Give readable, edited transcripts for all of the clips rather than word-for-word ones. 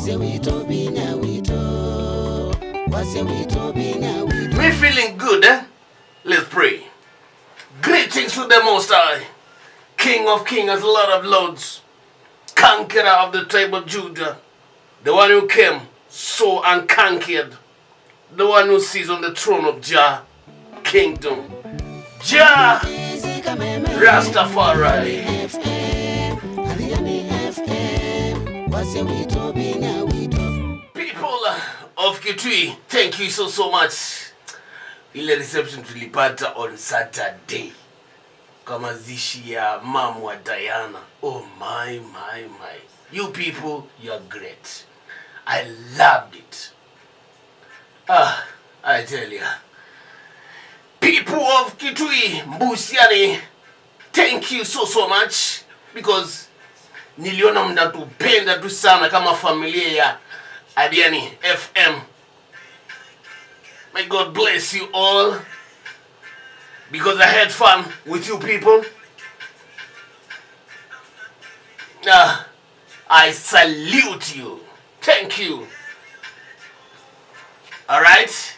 Wase wito binya wito. Wase wito binya wito. Me feeling good, eh? Let's pray. Greetings to the Most High, King of Kings, Lord of Lords, Conqueror of the tribe of Judah, the one who came, saw and conquered, the one who sits on the throne of Jah Kingdom. Jah Rastafari. FM, Adhiani FM, wase wito binya wito. People of Kitui, thank you so so much. Ile reception tulipata on Saturday kwa mazishi ya mamu wa Diana. Oh my my my. You people, you're great. I loved it. Ah, I tell ya. People of Kitui, Mbusiani, thank you so so much because niliona mnatupenda tu sana kama familia ya Adiani FM. May God bless you all because I had fun with you people. Ah, I salute you. Thank you. All right.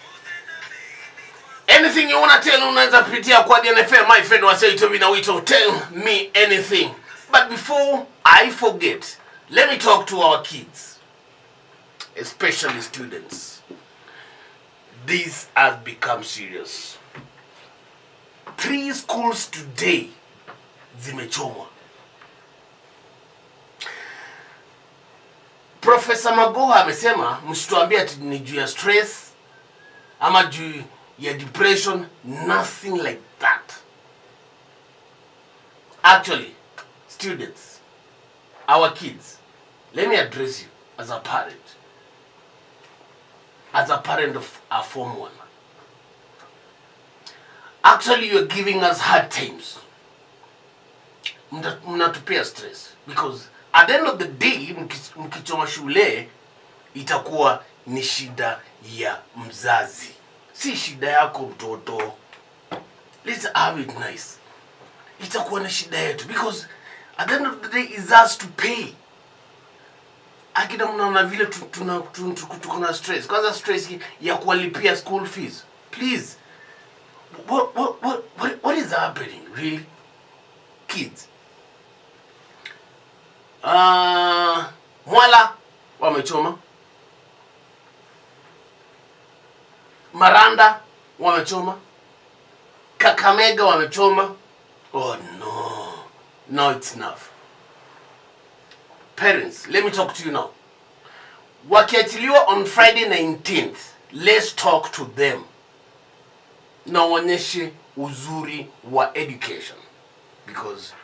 Anything you wanna tell, unaweza pitia kwa Adiani FM, my friend Wasei na Wito. Tell me anything. But before I forget, let me talk to our kids, especially students. This has become serious. 3 schools today zimechomwa. Professor Magoha amesema msituambie ati ni juu ya stress ama juu ya depression, nothing like that. Actually, students, our kids, let me address you as a parent. As a parent of a form 1. Actually, you're giving us hard times. Mnatupea stress because at the end of the day, mkichoma shule itakuwa ni shida ya mzazi, si shida yako mtoto. Let's have it nice. Itakuwa ni shida yetu because at the end of the day it's us to pay. Akina mnaona vile tuko na stress. Kwanza stress ya kuwalipia school fees. Please, what is happening really? Kids. Mwala wamechoma, Maranda wamechoma, Kakamega wamechoma. Oh no, now it's enough. Parents, let me talk to you now. Wakiachiliwa on Friday 19th, let's talk to them. Na waonyeshe uzuri wa education because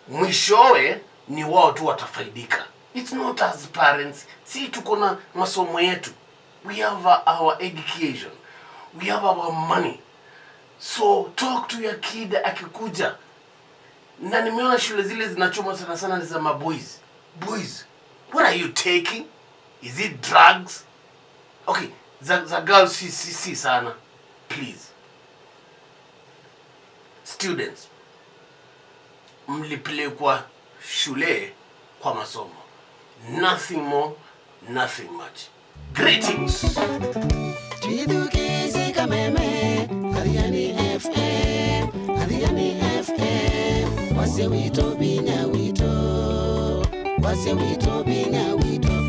mwishowe ni wao tu watafaidika. It's not us parents. Si tuko na masomo yetu. We have our education. We have our money. So talk to your kid akikuja. Na nimeona shule zile zinachoma sana sana ni za maboys. Boys, what are you taking? Is it drugs? Okay, za girls si sana. Please. Students, mlipelekwa shule kwa masomo. Nothing more, nothing much. Greetings. Tuidukizi kameme, Adhiani FM, Adhiani FM. Wase wito binya wito. Wase wito binya wito.